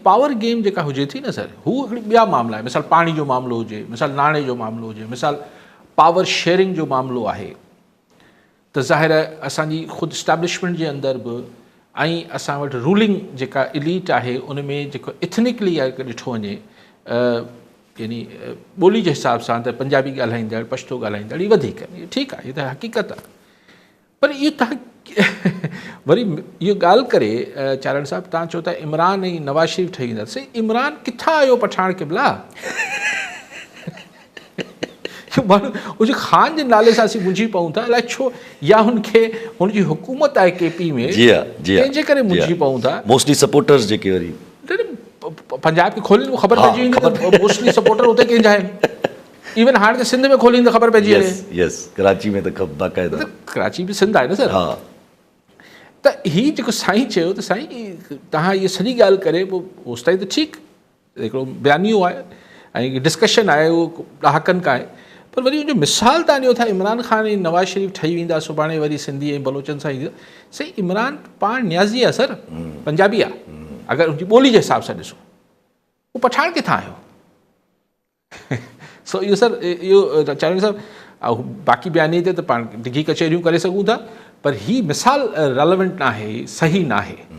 Power game جيڪا هجي ٿي نه سر هو هڪڙي ٻيا معاملا آهن مثال پاڻي جو معاملو هجي مثال ناڻي جو معاملو هجي مثال پاور شيئرنگ جو معاملو آهي ته ظاهر آهي اسان جي خود اسٽيبلشمينٽ جي اندر به ۽ اسان وٽ رولنگ جيڪا اليٽ آهي ان ۾ جيڪو اٿنڪلي ڏٺو وڃي يعني ٻولي جي حساب سان ته پنجابي ڳالهائيندڙ پشتو ڳالهائيندڙ ئي وڌيڪ آهن ٺيڪ آهي ته حقيقت آهي پر اهو تهان وري اهو ڳالهه ڪري چارڻ صاحب تهان چئو ٿا عمران ۽ نواز شريف ٺهي ويندا سائين عمران ڪٿان آيو پٺاڻ قبلا ماڻهو خان جي نالي سان اسين منجهي پئون ٿا الائي ڇو يا هن کي هن جي حڪومت آهي ڪي پي ۾ جي ها جي ها تنهن جي ڪري منجهي پئون ٿا موسٽلي سپورٽرز جيڪي وري پنجاب کي کولين خبر پئجي ويندي ته موسٽلي سپورٽر اتي ڪنهن جا آهن ايون هاڻي ته سنڌ ۾ کولين ته خبر پئجي وڃي. يس يس ڪراچي ۾ ته باقاعده. ڪراچي به سنڌ آهي نه سر. ها. ته هي جيڪو سائين چيو ته سائين توهان هي سڄي ڳالهه ڪري پوء اوستائين ته ٺيڪ هڪڙو بيانيو آهي ۽ ڊسڪشن آهي اهو ڏهاڪن کان آهي پر وري ان جو مثال تان ڏيو ٿا عمران خان ۽ نواز شريف ٺهي ويندا سڀاڻي وري سنڌي ۽ بلوچن سان ايندا سائين عمران پاڻ نيازي آهي سر پنجابي آهي اگر ان جي ٻولي جي حساب سان ڏسو هو پٺاڻ ڪٿان آيو؟ سو اهو سر اهو چارڻي صاحب باقي بياني تي ته پاڻ ڊگهي ڪچهريون ڪري سگهون ٿا پر هي مثال ريليونٽ ناهي صحيح ناهي.